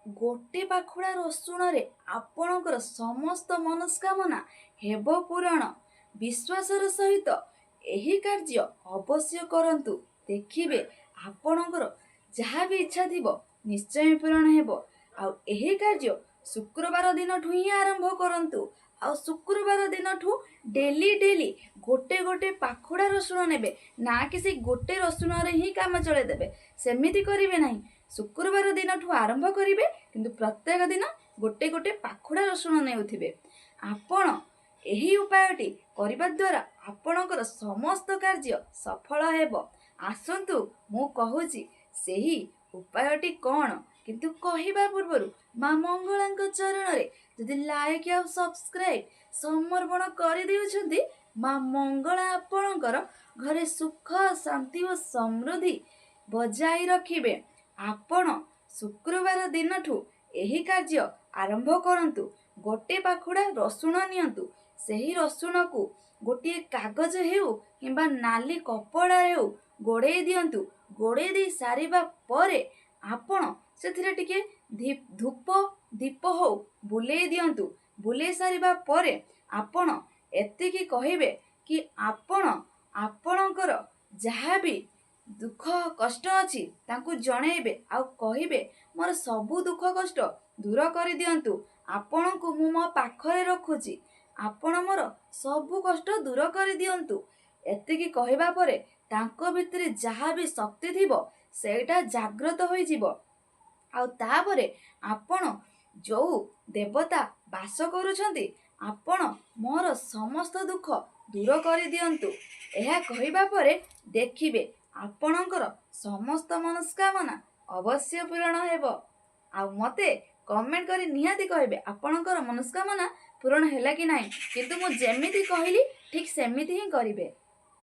ଗୋଟେ ପାଖୁଡ଼ା ରସୁଣରେ ଆପଣଙ୍କର ସମସ୍ତ ମନସ୍କାମନା ହେବ ପୂରଣ। ବିଶ୍ୱାସର ସହିତ ଏହି କାର୍ଯ୍ୟ ଅବଶ୍ୟ କରନ୍ତୁ, ଦେଖିବେ ଆପଣଙ୍କର ଯାହା ବି ଇଚ୍ଛା ଥିବ ନିଶ୍ଚୟ ପୂରଣ ହେବ। ଆଉ ଏହି କାର୍ଯ୍ୟ ଶୁକ୍ରବାର ଦିନଠୁ ହିଁ ଆରମ୍ଭ କରନ୍ତୁ। ଆଉ ଶୁକ୍ରବାର ଦିନଠୁ ଡେଲି ଡେଲି ଗୋଟେ ଗୋଟେ ପାଖୁଡ଼ା ରସୁଣ ନେବେ, ନା କି ସେଇ ଗୋଟେ ରସୁଣରେ ହିଁ କାମ ଚଳେଇଦେବେ, ସେମିତି କରିବେ ନାହିଁ। ଶୁକ୍ରବାର ଦିନଠୁ ଆରମ୍ଭ କରିବେ, କିନ୍ତୁ ପ୍ରତ୍ୟେକ ଦିନ ଗୋଟେ ଗୋଟେ ପାଖୁଡ଼ା ରସୁଣ ନେଉଥିବେ। ଆପଣ ଏହି ଉପାୟଟି କରିବା ଦ୍ୱାରା ଆପଣଙ୍କର ସମସ୍ତ କାର୍ଯ୍ୟ ସଫଳ ହେବ। ଆସନ୍ତୁ ମୁଁ କହୁଛି ସେହି ଉପାୟଟି କ'ଣ, କିନ୍ତୁ କହିବା ପୂର୍ବରୁ ମା ମଙ୍ଗଳାଙ୍କ ଚରଣରେ ଯଦି ଲାଇକ୍ ଆଉ ସବସ୍କ୍ରାଇବ୍ ସମର୍ପଣ କରିଦେଉଛନ୍ତି, ମା ମଙ୍ଗଳା ଆପଣଙ୍କର ଘରେ ସୁଖ, ଶାନ୍ତି ଓ ସମୃଦ୍ଧି ବଜାଇ ରଖିବେ। ଆପଣ ଶୁକ୍ରବାର ଦିନଠୁ ଏହି କାର୍ଯ୍ୟ ଆରମ୍ଭ କରନ୍ତୁ। ଗୋଟେ ପାଖୁଡ଼ା ରସୁଣ ନିଅନ୍ତୁ। ସେହି ରସୁଣକୁ ଗୋଟିଏ କାଗଜ ହେଉ କିମ୍ବା ନାଲି କପଡ଼ା ହେଉ ଗୋଡ଼େଇ ଦିଅନ୍ତୁ। ଗୋଡ଼େଇ ଦେଇ ସାରିବା ପରେ ଆପଣ ସେଥିରେ ଟିକେ ଧୂପ ଦୀପ ହଉ ବୁଲେଇ ଦିଅନ୍ତୁ। ବୁଲେଇ ସାରିବା ପରେ ଆପଣ ଏତିକି କହିବେ କି ଆପଣ ଆପଣଙ୍କର ଯାହା ବି ଦୁଃଖ କଷ୍ଟ ଅଛି ତାଙ୍କୁ ଜଣେଇବେ, ଆଉ କହିବେ ମୋର ସବୁ ଦୁଃଖ କଷ୍ଟ ଦୂର କରିଦିଅନ୍ତୁ, ଆପଣଙ୍କୁ ମୁଁ ମୋ ପାଖରେ ରଖୁଛି, ଆପଣ ମୋର ସବୁ କଷ୍ଟ ଦୂର କରିଦିଅନ୍ତୁ। ଏତିକି କହିବା ପରେ ତାଙ୍କ ଭିତରେ ଯାହା ବି ଶକ୍ତି ଥିବ ସେଇଟା ଜାଗ୍ରତ ହୋଇଯିବ। ଆଉ ତାପରେ ଆପଣ ଯେଉଁ ଦେବତା ବାସ କରୁଛନ୍ତି, ଆପଣ ମୋର ସମସ୍ତ ଦୁଃଖ ଦୂର କରିଦିଅନ୍ତୁ। ଏହା କହିବା ପରେ ଦେଖିବେ ଆପଣଙ୍କର ସମସ୍ତ ମନସ୍କାମନା ଅବଶ୍ୟ ପୂରଣ ହେବ। ଆଉ ମୋତେ କମେଣ୍ଟ କରି ନିହାତି କହିବେ ଆପଣଙ୍କର ମନସ୍କାମନା ପୂରଣ ହେଲା କି ନାହିଁ। କିନ୍ତୁ ମୁଁ ଯେମିତି କହିଲି ଠିକ୍ ସେମିତି ହିଁ କରିବେ।